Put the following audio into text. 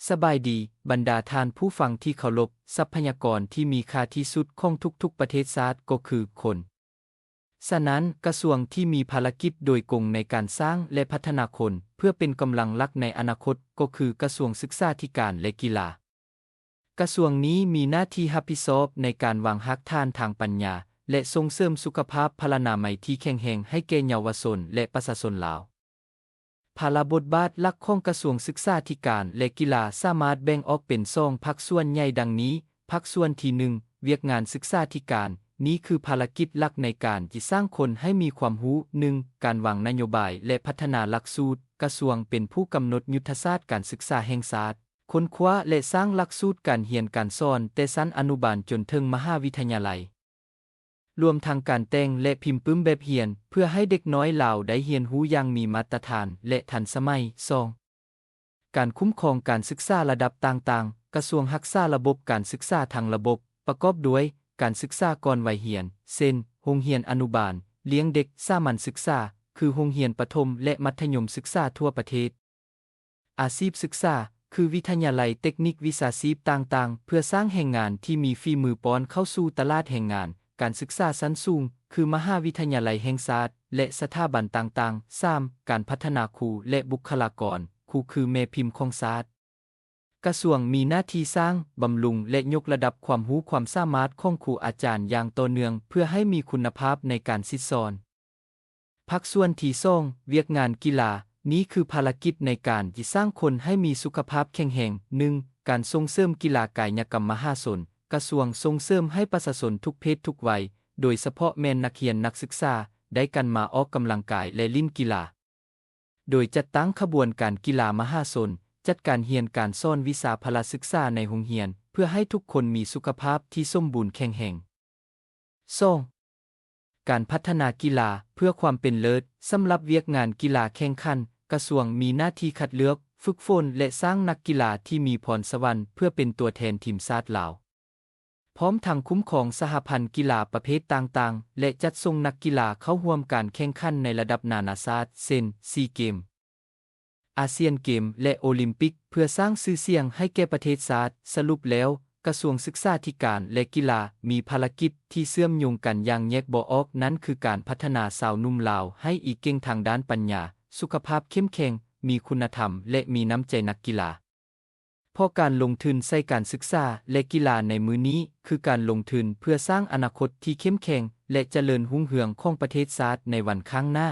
ສະບາຍດີ, ບັນດາທ່ານຜູ້ຟັງທີ່ເຄົາລົບ, ຊັບພະຍາກອນທີ່ມີຄ່າທີ່ສຸດຂອງທຸກໆປະເທດຊາດກໍຄືຄົນ. ສະນັ້ນ, ກະຊວງທີ່ມີພາລະກິດໂດຍກົງໃນການສ້າງ ແລະ ພັດທະນາຄົນ ເພື່ອເປັນກຳລັງຫຼັກໃນອະນາຄົດ ກໍຄືກະຊວງສຶກສາທິການ ແລະ ກິລາ. ກະຊວງນີ້ມີໜ້າທີ່ຮັບຜິດຊອບໃນການວາງຮາກຖານທາງປັນຍາ ແລະ ສົ່ງເສີມສຸຂະພາບພະລານາໄມທີ່ແຂງແຮງໃຫ້ແກ່ເຍົາວະຊົນ ແລະ ປະຊາຊົນລາວ. ພາລະບົດບາດຫຼັກຂອງກະຊວງສຶກສາທິການ ແລະ ກິລາສາມາດແບ່ງອອກເປັນສອງພາກສ່ວນໃຫຍ່ດັ່ງນີ້. ພາກສ່ວນທີໜຶ່ງ, ວຽກງານສຶກສາທິການ. ນີ້ຄືພາລະກິດຫຼັກໃນການທີ່ສ້າງຄົນໃຫ້ມີຄວາມຮູ້. ໜຶ່ງ, ການວາງນະໂຍບາຍ ແລະ ພັດທະນາຫຼັກສູດ. ກະຊວງເປັນຜູ້ກຳນົດຍຸດທະສາດການສຶກສາແຫ່ງຊາດ, ຄົ້ນຄວ້າ ແລະ ສ້າງຫຼັກສູດການຮຽນການສອນ ແຕ່ຊັ້ນອະນຸບານຈົນເຖິງມະຫາວິທະຍາໄລ. ລວມທັງການແຕ່ງ ແລະ ພິມປຶ້ມແບບຮຽນ ເພື່ອໃຫ້ເດັກນ້ອຍລາວໄດ້ຮຽນຮູ້ຢ່າງມີມາດຕະຖານ ແລະ ທັນສະໄໝ. ສອງ, ການຄຸ້ມຄອງການສຶກສາລະດັບຕ່າງໆ. ກະຊວງຮັກສາລະບົບການສຶກສາທັງລະບົບ, ປະກອບດ້ວຍການສຶກສາກ່ອນໄວຮຽນ, ເຊັ່ນ ໂຮງຮຽນອະນຸບານ, ລ້ຽງເດັກ, ສາມັນສຶກສາ, ຄືໂຮງຮຽນປະຖົມ ແລະ ມັດທະຍົມສຶກສາທົ່ວປະເທດ. ອາຊີບສຶກສາ, ຄືວິທະຍາໄລເຕັກນິກ, ວິຊາຊີບຕ່າງໆ ເພື່ອສ້າງແຮງງານທີ່ມີຝີມືປ້ອນເຂົ້າສູ່ຕະຫຼາດແຮງງານ. ການສຶກສາຊັ້ນສູງ, ຄືມະຫາວິທະຍາໄລແຫ່ງຊາດ ແລະ ສະຖາບັນຕ່າງໆ. ສາມ, ການພັດທະນາຄູ ແລະ ບຸກຄະລາກອນ. ຄູຄືແມ່ພິມຂອງຊາດ. ກະຊວງມີໜ້າທີ່ສ້າງ, ບຳລຸງ ແລະ ຍົກລະດັບຄວາມຮູ້ຄວາມສາມາດຂອງຄູອາຈານຢ່າງຕໍ່ເນື່ອງ ເພື່ອໃຫ້ມີຄຸນນະພາບໃນການສິດສອນ. ພາກສ່ວນທີສອງ, ວຽກງານກິລາ. ນີ້ຄືພາລະກິດໃນການທີ່ສ້າງຄົນໃຫ້ມີສຸຂະພາບແຂງແຮງ. ໜຶ່ງ, ການສົ່ງເສີມກິລາກາຍະກຳມະຫາຊົນ. ກະຊວງສົ່ງເສີມໃຫ້ປະຊາຊົນທຸກເພດທຸກໄວ, ໂດຍສະເພາະແມ່ນນັກຮຽນນັກສຶກສາ, ໄດ້ກັນມາອອກກຳລັງກາຍ ແລະ ຫຼິ້ນກິລາ. ໂດຍຈັດຕັ້ງຂະບວນການກິລາມະຫາຊົນ, ຈັດການຮຽນການສອນວິຊາພະລະສຶກສາໃນໂຮງຮຽນ ເພື່ອໃຫ້ທຸກຄົນມີສຸຂະພາບທີ່ສົມບູນແຂງແຮງ. ສອງ, ການພັດທະນາກິລາເພື່ອຄວາມເປັນເລີດ. ສຳລັບວຽກງານກິລາແຂ່ງຂັນ, ກະຊວງມີໜ້າທີ່ຄັດເລືອກ, ຝຶກຝົນ ແລະ ສ້າງນັກກິລາທີ່ມີພອນສະຫວັນເພື່ອເປັນຕົວແທນທີມຊາດລາວ. ພ້ອມທັງຄຸ້ມຄອງສະຫະພັນກິລາປະເພດຕ່າງໆ ແລະ ຈັດສົ່ງນັກກິລາເຂົ້າຮ່ວມການແຂ່ງຂັນໃນລະດັບນານາຊາດ ເຊັ່ນ ຊີເກມ, ອາຊຽນເກມ ແລະ ໂອລິມປິກ ເພື່ອສ້າງຊື່ສຽງໃຫ້ແກ່ປະເທດຊາດ. ສະຫຼຸບແລ້ວ, ກະຊວງສຶກສາທິການ ແລະ ກິລາ ມີພາລະກິດທີ່ເຊື່ອມໂຍງກັນຢ່າງແຍກບໍ່ອອກ, ນັ້ນຄືການພັດທະນາຊາວໜຸ່ມລາວໃຫ້ອີກເກັ່ງທາງດ້ານປັນຍາ, ສຸຂະພາບເຂັ້ມແຂງ, ມີຄຸນນະທຳ ແລະ ມີນ້ຳໃຈນັກກິລາ. ເພາະການລົງທຶນໃສ່ການສຶກສາ ແລະ ກິລາໃນມື້ນີ້ ຄືການລົງທຶນເພື່ອສ້າງອະນາຄົດທີ່ເຂັ້ມແຂງ ແລະ ຈະເລີນຮຸ່ງເຮືອງຂອງປະເທດຊາດໃນວັນຂ້າງໜ້າ.